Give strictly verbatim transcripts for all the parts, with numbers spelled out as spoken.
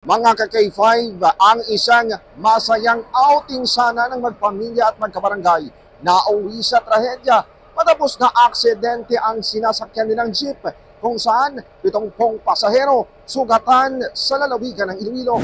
Mga ka-K five, ang isang masayang outing sana ng magpamilya at magkabarangay nauwi sa trahedya matapos na aksidente ang sinasakyan nilang jeep, kung saan pitong pasahero sugatan sa lalawigan ng Iloilo.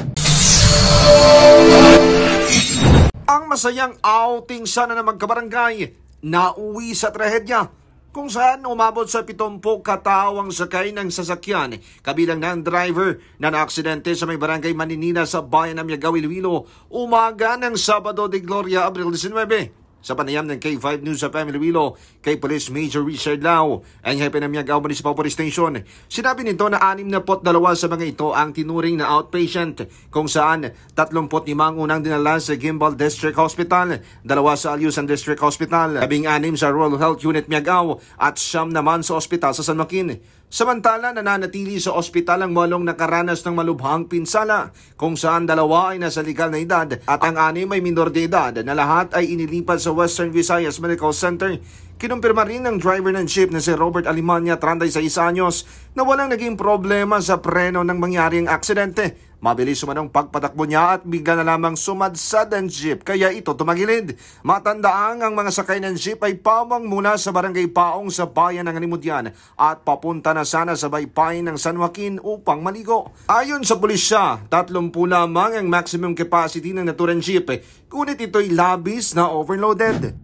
Ang masayang outing sana ng magkabarangay nauwi sa trahedya, kung saan umabot sa pitumpo ka tawo ang sakay ng sasakyan, kabilang na ang driver na naaksidente sa may barangay Maninila sa bayan ng Miagao, Iloilo, umaga ng Sabado de Gloria, Abril diecinuebe. Sa panayam ng K five News F M Iloilo kay Police Major Richard Lau, ang hepe ng Miagao Municipal Police Station, sinabi nito na anim na put dalawa sa mga ito ang tinuring na outpatient, kung saan tatlumpu't lima ang unang dinala sa Guimbal District Hospital, dalawa sa Alusan District Hospital, labing-anim sa Rural Health Unit Miagao, at siyam naman sa ospital sa San Joaquin. Samantala, nananatili sa ospital ang walong nakaranas ng malubhang pinsala, kung saan dalawa ay nasa legal na edad at ang anim ay minor de edad, na lahat ay inilipat sa Western Visayas Medical Center. Kinumpirma rin ng driver ng jeep na si Robert Alemania, treinta y seis anyos, na walang naging problema sa preno nang mangyari ang aksidente. Mabilis umanong pagpatakbo niya at bigla na lamang sumadsad ang jeep, kaya ito tumagilid. Matandaang ang mga sakay ng jeep ay pawang mula sa Barangay Paong sa bayan ng Alimodian at papunta na sana sa baybayin ng San Joaquin upang maligo. Ayon sa pulisya, tatlumpu lamang ang maximum capacity ng naturang jeep, ngunit ito'y labis na overloaded.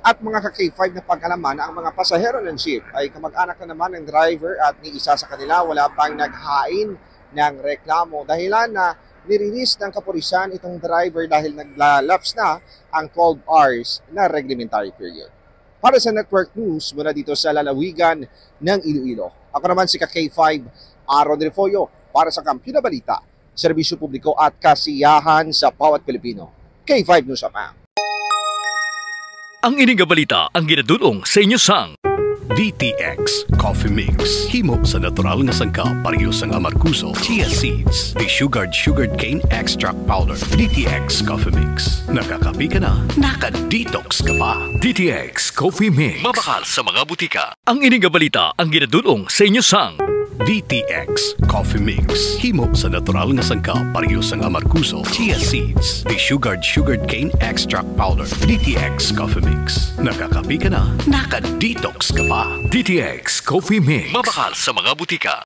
At mga ka-K five, na pag-alaman na ang mga pasahero ng jeep ay kamag-anak na naman ng driver at ni isa sa kanila wala pang naghain ng reklamo, dahilan na nirilis ng kapulisan itong driver dahil naglalapse na ang twelve hours na reglementary period. Para sa Network News mula dito sa lalawigan ng Iloilo, ako naman si ka-K five, Aaron Refollo, para sa Kampiyon na Balita, Serbisyo Publiko at Kasiyahan sa Bawat Pilipino. K five News F M. Ang ini nga balita ang ginadul-ong sa inyo sang D T X Coffee Mix. Himo sa natural nga sangkap, pareho sang amargoso, chia seeds, desugared sugarcane extract powder. D T X Coffee Mix. Nakakape ka na, naka-detox ka pa. D T X Coffee Mix. Mabakal sa mga butika. Ang ini nga balita ang ginadul-ong sa inyo sang D T X Coffee Mix. Himo sa natural nga sangkap, pareho sang amargoso, chia seeds, desugared sugarcane extract powder. D T X Coffee Mix. Nakakape ka na, naka-detox ka pa. D T X Coffee Mix. Mabakal sa mga butika.